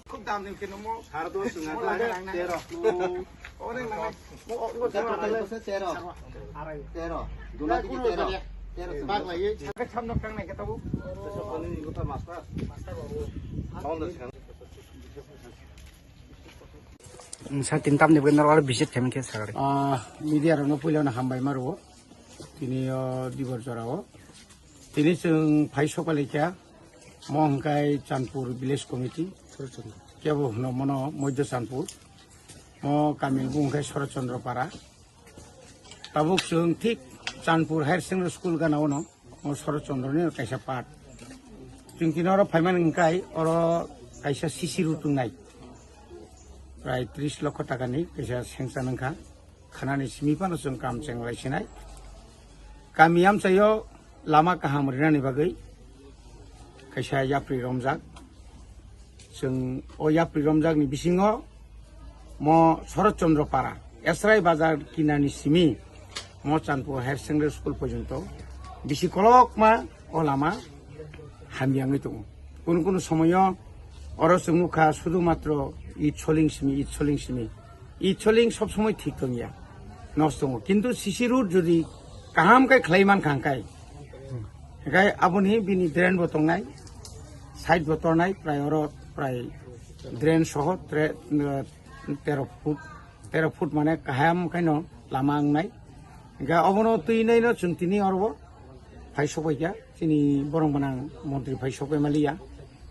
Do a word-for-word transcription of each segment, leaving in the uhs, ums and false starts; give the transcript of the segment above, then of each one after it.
Khub dam din khe namo. Sare dos wngkha, tero. Ore nang. Tero. Tero. Duna digi tero. Tero. Bag lai. Sakhe samno kang nai khe tabo. Master. Master babu. Sa tin tam ni bwkhak naro visit khaimani khe sagari. Ah, media rokno puila no hambai maro. Tini o dibor jora o. Tini chwng phai sokpali kha. Mo hwnkhe Chanpur Village Committee. Kebo hwno mono Moidya Chanpur. Mo kami bung hwnkhe Shorot Chandra Para. Tabuk chwng thik Chanpur Higher Secondary School gana ono, o Shorot Chandra ni kaisa part. Chwng tini oro phaimani hwnkhe oro kaisa C C road wngnai. Prai tris lokho taka ni kaisa sanction wngkha. Khanani simi phano chwng kam cheng lai sinai. Kami amchaio lama kaham rinani bagwi kaisa yapri romjak. Chwng o yapri romjakni bisingo mo Shorot Chandra Para, Esrai Bazar kinani simi mo Chanpur Higher Secondary School porjonto bisi kolokma o lama hamya wngwi tongo. Kunu kunu somoyo oro chwng nukha sudu matro it soling simi, it soling simi. It soling sob somoi thik tongya, nosto tongo. Kintu C C road jodi kaham khe khlai mankha hwnkhe, hwnkhe aboni bini drain bo tongnai, side bo tongnai, prai oro prai drain soho tre-, eh, tero foot, tero foot mane kaham khaino lama wngnai. Hwnkhe obono twi naino chwng tini oro bo phai sokbaikha, chini borong gwnang montri phai sokbai maliya.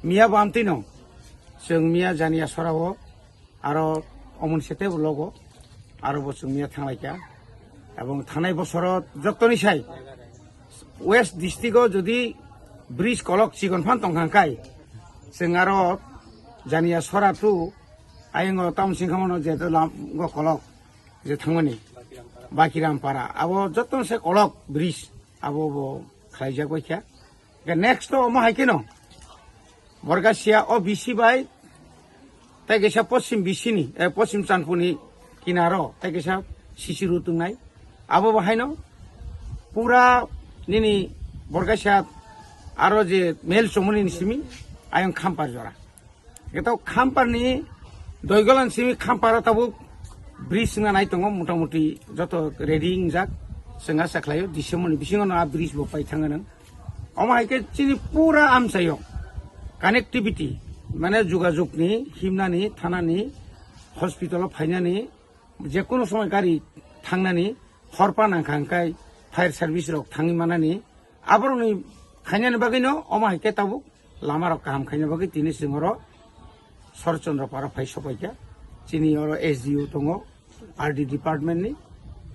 Miya bo amtwino chwng miya Janiya Sora o aro omoni sete bo logo, aro bo chwng miya thanglaikha. Ebong thanai bosoro jottoni sai West district o jodi bridge kolok chikon phan tongkha hwnkhe, chwng aro Janiya Sora tu ayang o town singkhamano je to lam go kolok je thangmani Bakiram Para, abo jottoni sai kolok bridge abo bo khlaijak baikha. Hwnkhe next to omo hai kheno Borgasia o B C bai tei kaisa Poschim B C ni, eh, Poschim Chanpur ni kinaro tei kaisa C C road wngnai. Abo bo haino pura nini Borgasia aro je mel chomoni ni simi ayang Khampar jora. Hwnkhe to Khamparni Doigolan simi Khamparo tabuk bridge wngna nai tongo, motamuti joto ready wngjak, chwng asa khlaio December ni bisingo no a bridge bo pai thangna nang. Omo hai khe chini pura amchaio connectivity, mane jogajog ni, himnani, thanani, hospital o phainani, jekono somoi gari thangnani, hor pa nangkha hwnkhe fire service rok thangwi manani, aborokni khainani bagwino omo hai khe tabuk lama rok kaham khaina bagwi tini chwng oro Shorot Chandra Para phai sopaikha. Chini oro S D O tongo, R D department ni,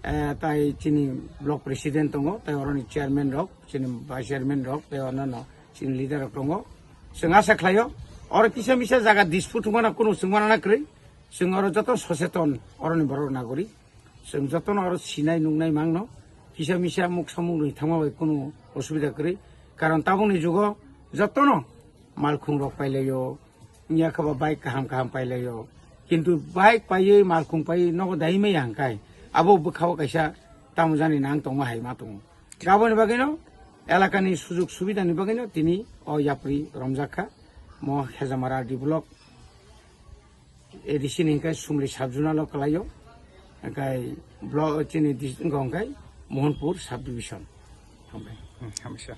eh, tai chini block president tongo, tai oroni chairman rok, chini vice chairman rok, tai onno chini leader rok tongo. Chwng asa khlaio, oro kisa misa jaga dispute wngmana kunu chwngmana na kwrwi, chwng oro joto soseton oroni borok nagori. Chwng jotono oro sinai nuknai mangno, kisa misa muksa muknwi thangma bai kunu osubida kwrwi. Karon tabukni jugo jotono malkhung rok pailaio, wngya khe bo bike kaham kaham pailaio. Kintu bike paiwi malkhung paiwi nogo dai maya hwnkhe abo bwkhao kaisa tamo jani nang tongma hai ma tongo. Aboni bagwino elakani sujug subidani bagwino tini o yapri romjak kha. Mo Hejamara D block A D C ni hwnkhe Sumli sub zonal o kwlaio, hwnkhe block chini dis-, wngkha hwnkhe Mohanpur sub division. Hambai. Hmm, hamsa.